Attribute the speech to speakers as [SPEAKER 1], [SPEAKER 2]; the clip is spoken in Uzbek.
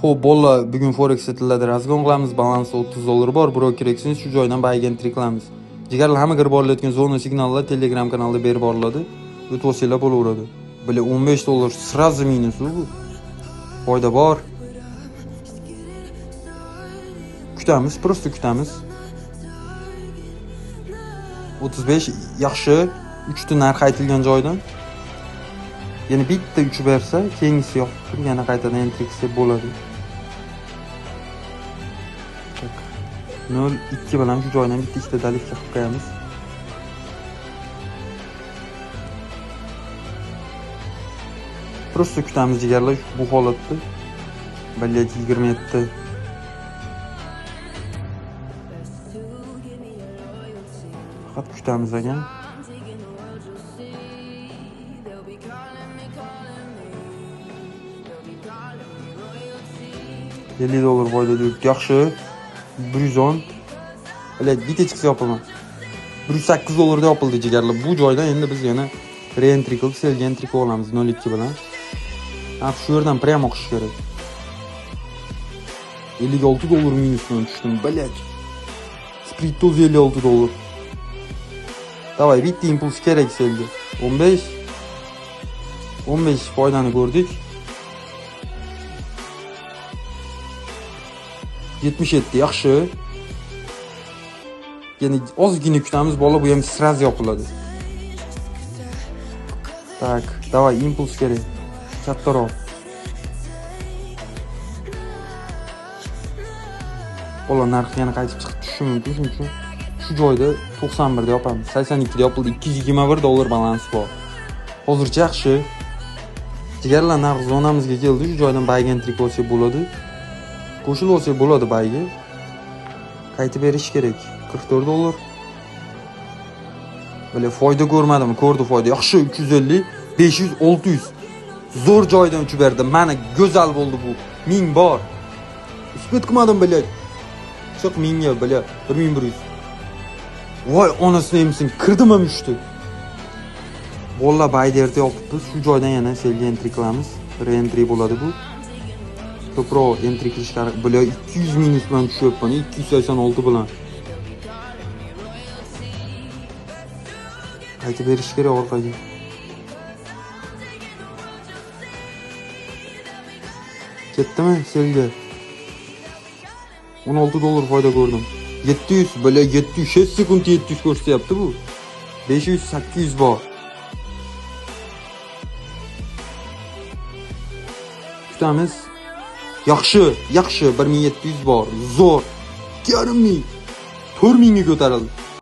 [SPEAKER 1] Xo'p, bolalar, bugun Forex tillarda razgon qilamiz. Balans $30 bor. Broker exchange shu joydan buyga entry qilamiz. Jigarlar, hamma kirib borilayotgan zona signallar Telegram kanalida berib boriladi. O'tib olsanglar bo'laveradi. Bile $15 сразу minus bu. Foyda bor. Kutamiz, просто kutamiz. 35 yaxshi, 3 ta narx aytilgan joydan. Yana bitta 3 bersa, keyingisi yopib turib yana qaytadan entry qilsa bo'ladi. Tak. 0.2 bilan shu joydan bitta ikkita dalifga qilib qo'yamiz. Просто kutamiz jigarlar bu holatda. Блять, 27. Faqat kutamiz ekan. $50 foyda yuribdi. Yaxshi. 110. Блять, bitta chiqsa yopaman. $108 da yopildi jigarlar. Bu joydan endi biz yana re-entry qilib, sellga entry qilib olamiz 0.2 bilan. Ha, shu yerdan prямо oqish kerak. $56 minus bilan tushdim, блять. Split to'z $56. Давай, bitta impuls kerak sellga. 15. 15 foydani ko'rdik. 77 yaxshi. Yana ozgina kutamiz, bola, bu ham sraz yopiladi. Tak, давай, impuls kerak. Kattaroq. Bola, narx yana qaytib chiqib tushishi mumkin, shuning uchun shu joyda 91 da yopamiz. 82 da yopildi. $221 balans bor. Hozircha yaxshi. Jigarlar, narx zonamizga keldi. Shu joydan buyga entry qilsak bo'ladi. Qo'shilib olsak bo'ladi buyga. Qaytib berish kerak. $44. Bile foyda ko'rmadim, ko'rdi foyda. Yaxshi, 350, 500, 600. Zo'r joydan uchib berdi. Mana go'zal bo'ldi bu. 1000 bor. Uspet qilmadim, блядь. Chiq 1000 ga, блядь, 1100. Voy, onasini emsin, kirdim ham uchdi. Bolalar, buyni erta yopibmiz. Shu joydan yana sellga entry qilamiz. Re-entry bo'ladi bu. Ko'proq entry qilishga, блядь, 200 minus bilan tushyapman, 286 bilan. Qaytib berish kerak orqaga. Ketdimi sellga? $16 foyda ko'rdim. 700, блядь, 706 sekund 700 ko'rsatyapti bu. 500, 800 bor. Kutamiz. Yaxshi, yaxshi, 1700 bor. Zo'r. 2500. 4000 ga ko'tarildi.